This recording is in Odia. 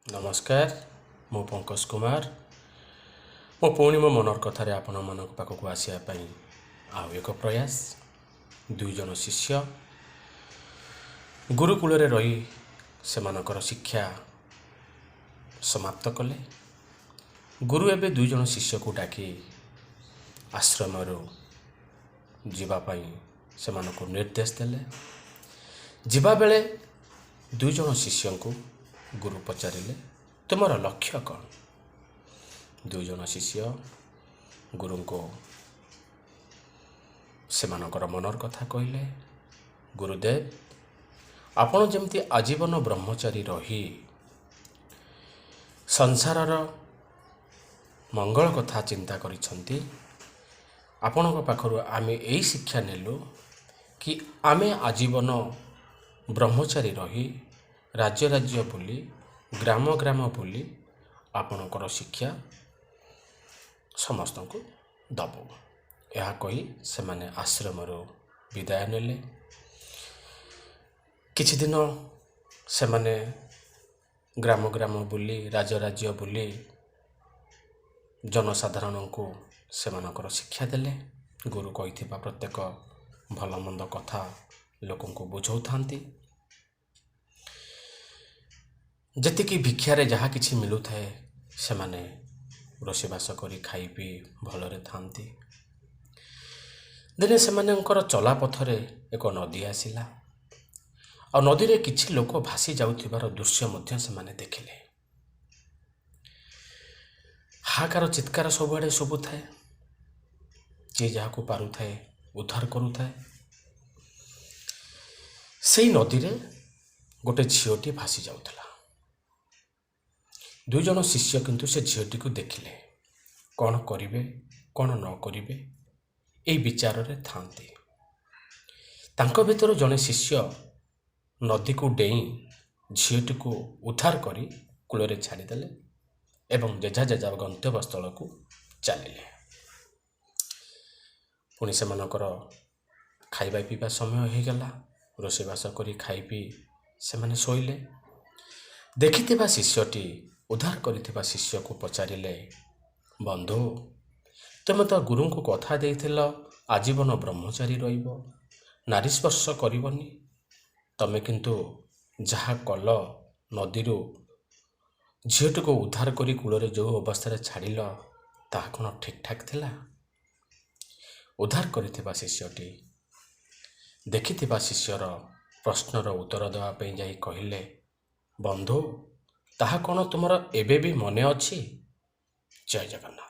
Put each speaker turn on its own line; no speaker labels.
ନମସ୍କାର, ମୁଁ ପଙ୍କଜ କୁମାର। ମୁଁ ପୁଣି ମୋ ମନର କଥାରେ ଆପଣମାନଙ୍କ ପାଖକୁ ଆସିବା ପାଇଁ ଆଉ ଏକ ପ୍ରୟାସ। ଦୁଇ ଜଣ ଶିଷ୍ୟ ଗୁରୁକୁଳରେ ରହି ସେମାନଙ୍କର ଶିକ୍ଷା ସମାପ୍ତ କଲେ। ଗୁରୁ ଏବେ ଦୁଇ ଜଣ ଶିଷ୍ୟକୁ ଡାକି ଆଶ୍ରମରୁ ଯିବା ପାଇଁ ସେମାନଙ୍କୁ ନିର୍ଦ୍ଦେଶ ଦେଲେ। ଯିବାବେଳେ ଦୁଇ ଜଣ ଶିଷ୍ୟଙ୍କୁ ଗୁରୁ ପଚାରିଲେ, ତୁମର ଲକ୍ଷ୍ୟ କ'ଣ? ଦୁଇ ଜଣ ଶିଷ୍ୟ ଗୁରୁଙ୍କୁ ସେମାନଙ୍କର ମନର କଥା କହିଲେ, ଗୁରୁଦେବ, ଆପଣ ଯେମିତି ଆଜୀବନ ବ୍ରହ୍ମଚାରୀ ରହି ସଂସାରର ମଙ୍ଗଳ କଥା ଚିନ୍ତା କରିଛନ୍ତି, ଆପଣଙ୍କ ପାଖରୁ ଆମେ ଏଇ ଶିକ୍ଷା ନେଲୁ କି ଆମେ ଆଜୀବନ ବ୍ରହ୍ମଚାରୀ ରହି ରାଜ୍ୟ ରାଜ୍ୟ ବୁଲି, ଗ୍ରାମ ଗ୍ରାମ ବୁଲି ଆପଣଙ୍କର ଶିକ୍ଷା ସମସ୍ତଙ୍କୁ ଦେବୁ। ଏହା କହି ସେମାନେ ଆଶ୍ରମରୁ ବିଦାୟ ନେଲେ। କିଛି ଦିନ ସେମାନେ ଗ୍ରାମ ଗ୍ରାମ ବୁଲି, ରାଜ୍ୟ ରାଜ୍ୟ ବୁଲି ଜନସାଧାରଣଙ୍କୁ ସେମାନଙ୍କର ଶିକ୍ଷା ଦେଲେ। ଗୁରୁ କହିଥିବା ପ୍ରତ୍ୟେକ ଭଲ ମନ୍ଦ କଥା ଲୋକଙ୍କୁ ବୁଝାଉଥାନ୍ତି। ଯେତିକି ଭିକ୍ଷାରେ ଯାହା କିଛି ମିଳୁଥାଏ, ସେମାନେ ରୋଷେଇବାସ କରି ଖାଇ ପିଇ ଭଲରେ ଥାଆନ୍ତି। ଦିନେ ସେମାନଙ୍କର ଚଲାପଥରେ ଏକ ନଦୀ ଆସିଲା ଆଉ ନଦୀରେ କିଛି ଲୋକ ଭାସି ଯାଉଥିବାର ଦୃଶ୍ୟ ମଧ୍ୟ ସେମାନେ ଦେଖିଲେ। ହାହାକାର ଚିତ୍କାର ସବୁଆଡ଼େ ଶୁଭୁଥାଏ। ଯିଏ ଯାହାକୁ ପାରୁଥାଏ ଉଦ୍ଧାର କରୁଥାଏ। ସେଇ ନଦୀରେ ଗୋଟେ ଝିଅଟି ଭାସି ଯାଉଥିଲା। ଦୁଇ ଜଣ ଶିଷ୍ୟ କିନ୍ତୁ ସେ ଝିଅଟିକୁ ଦେଖିଲେ। କ'ଣ କରିବେ, କ'ଣ ନ କରିବେ, ଏଇ ବିଚାରରେ ଥାଆନ୍ତି। ତାଙ୍କ ଭିତରୁ ଜଣେ ଶିଷ୍ୟ ନଦୀକୁ ଡେଇଁ ଝିଅଟିକୁ ଉଦ୍ଧାର କରି କୂଳରେ ଛାଡ଼ିଦେଲେ ଏବଂ ଯେଝା ଯେଝା ଗନ୍ତବ୍ୟସ୍ଥଳକୁ ଚାଲିଲେ। ପୁଣି ସେମାନଙ୍କର ଖାଇବା ପିଇବା ସମୟ ହେଇଗଲା। ରୋଷେଇବାସ କରି ଖାଇ ପିଇ ସେମାନେ ଶୋଇଲେ। ଦେଖିଥିବା ଶିଷ୍ୟଟି ଉଦ୍ଧାର କରିଥିବା ଶିଷ୍ୟକୁ ପଚାରିଲେ, ବନ୍ଧୁ, ତୁମେ ତ ଗୁରୁଙ୍କୁ କଥା ଦେଇଥିଲ ଆଜୀବନ ବ୍ରହ୍ମଚାରୀ ରହିବ, ନାରୀ ସ୍ପର୍ଶ କରିବନି। ତମେ କିନ୍ତୁ ଯାହା କଲ, ନଦୀରୁ ଝିଅଟିକୁ ଉଦ୍ଧାର କରି କୂଳରେ ଯେଉଁ ଅବସ୍ଥାରେ ଛାଡ଼ିଲ, ତାହା କ'ଣ ଠିକ୍ଠାକ୍ ଥିଲା? ଉଦ୍ଧାର କରିଥିବା ଶିଷ୍ୟଟି ଦେଖିଥିବା ଶିଷ୍ୟର ପ୍ରଶ୍ନର ଉତ୍ତର ଦେବା ପାଇଁ ଯାଇ କହିଲେ, ବନ୍ଧୁ, ତାହା କ'ଣ ତୁମର ଏବେ ବି ମନେ ଅଛି? ଜୟ ଜଗନ୍ନାଥ।